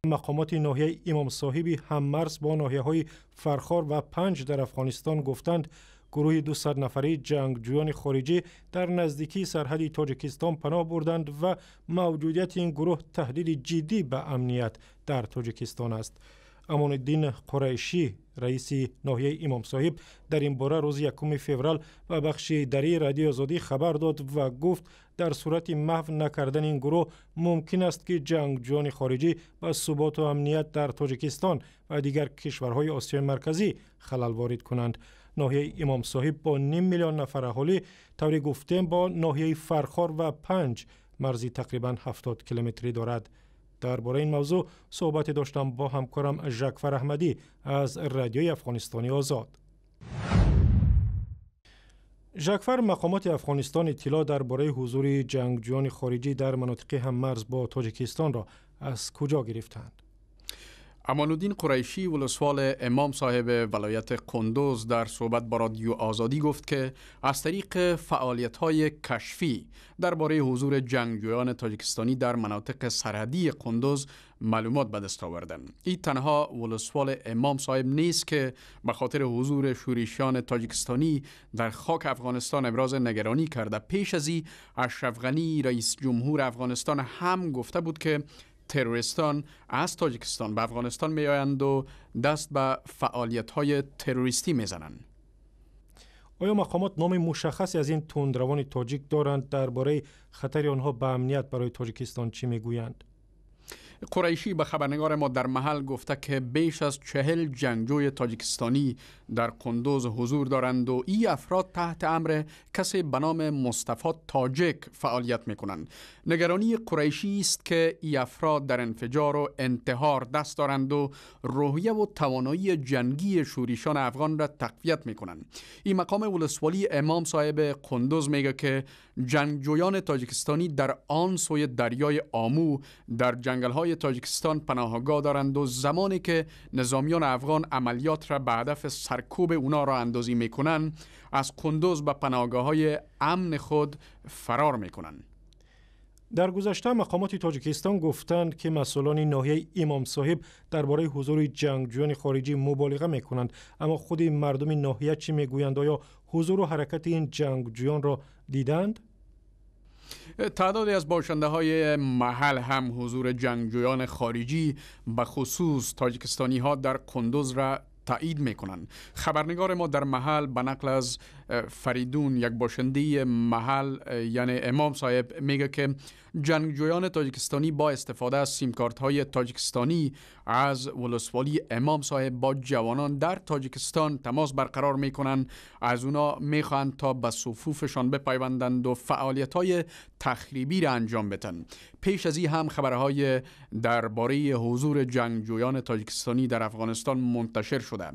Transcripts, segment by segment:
Мақомоти ноҳияи Имомсоҳиби ҳаммарз бо ноҳияҳои Фархор ва Панҷ дар Афғонистон гуфтанд, гурӯҳи 200 нафарии ҷангҷӯёни хориҷӣ дар наздикии сарҳади Тоҷикистон паноҳ бурданд ва мавҷудияти ин гурӯҳ таҳдиди ҷиддӣ ба амният дар Тоҷикистон аст. Амониддин Қурайшӣ, раиси ноҳияи Имомсоҳиб, дар ин бора рӯзи 1 феврал ба бахши дарии Радиои Озодӣ хабар дод ва гуфт, дар сурати маҳв накардани ин гурӯҳ мумкин аст, ки ҷангҷӯёни хориҷӣ ба суботу амният дар Тоҷикистон ва дигар кишварҳои Осиёи Марказӣ халал ворид кунанд. Ноҳияи Имомсоҳиб бо ним миллион нафар аҳолӣ, тавре гуфтем, бо ноҳияи Фархор ва Панҷ марзи тақрибан 70 километрӣ дорад. Дар бораи ин мавзӯъ суҳбате доштам бо ҳамкорам Жакфар Аҳмадӣ аз Радиои Афғонистони Озод. Жакфар, мақомоти Афғонистон иттилоъ дар бораи ҳузури ҷангҷӯёни хориҷӣ дар манотиқи ҳаммарз бо Тоҷикистонро аз куҷо гирифтанд? امان‌الدین قریشی، ولسوال امام صاحب ولایت قندوز، در صحبت با رادیو آزادی گفت که از طریق فعالیت های کشفی درباره حضور جنگجویان تاجیکستانی در مناطق سرحدی قندوز معلومات به دست آوردند. این تنها ولسوال امام صاحب نیست که به خاطر حضور شورشیان تاجیکستانی در خاک افغانستان ابراز نگرانی کرده. پیش از این اشرف غنی، رئیس جمهور افغانستان، هم گفته بود که تروریستان از تاجیکستان به افغانستان می آیند و دست به فعالیت های تروریستی می زنند. Оё мақомот номи мушаххасе аз ин тундравони тоҷик доранд? Дар бораи хатари онҳо ба амният барои Тоҷикистон чӣ мегӯянд? قریشی به خبرنگار ما در محل گفته که بیش از 40 جنگجوی تاجیکستانی در قندوز حضور دارند و این افراد تحت امر کسی به نام مصطفی تاجک فعالیت میکنند. نگرانی قریشی است که این افراد در انفجار و انتحار دست دارند و روحیه و توانایی جنگی شورشیان افغان را تقویت میکنند. این مقام ولسوالی امام صاحب قندوز میگه که جنگجویان تاجیکستانی در آن سوی دریای آمو در جنگل های تاجیکستان پناهگاه دارند و زمانی که نظامیان افغان عملیات را به هدف سرکوب اونا راه اندازی میکنند، از قندوز به پناهگاه های امن خود فرار میکنند. Дар гузашта мақомоти Тоҷикистон гуфтанд, ки масъулони ноҳияи Имомсоҳиб дар бораи ҳузури ҷангҷӯёни хориҷӣ муболиға мекунанд, аммо худи мардуми ноҳия чӣ мегӯянд? Оё ҳузуру ҳаракати ин ҷангҷӯёнро диданд? تعدادی از باشنده های محل هم حضور جنگجویان خارجی، به خصوص تاجیکستانی ها، در قندوز را تایید میکنند. خبرنگار ما در محل به نقل از فریدون، یک باشنده محل یعنی امام صاحب، میگه که جنگجویان تاجیکستانی با استفاده از سیمکارت های تاجیکستانی از ولسوالی امام صاحب با جوانان در تاجیکستان تماس برقرار میکنند، از اونا میخواهند تا به صفوفشان بپیوندند و فعالیت های تخریبی را انجام بدن. پیش از این هم خبرهای درباره حضور جنگجویان تاجیکستانی در افغانستان منتشر شده.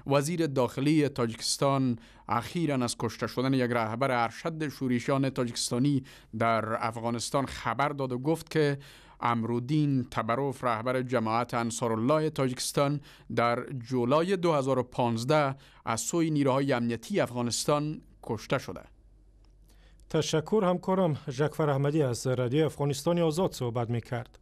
وزیر داخلی تاجیکستان اخیرا از کشته شدن یک رهبر ارشد شورشیان تاجیکستانی در افغانستان خبر داد و گفت که امرودین تبروف، رهبر جماعت انصارالله تاجیکستان، در جولای 2015 از سوی نیروهای امنیتی افغانستان کشته شده. Ташаккур. Ҳамкорам Жакфар Аҳмадӣ аз Радиои Афғонистони Озод суҳбат мекард.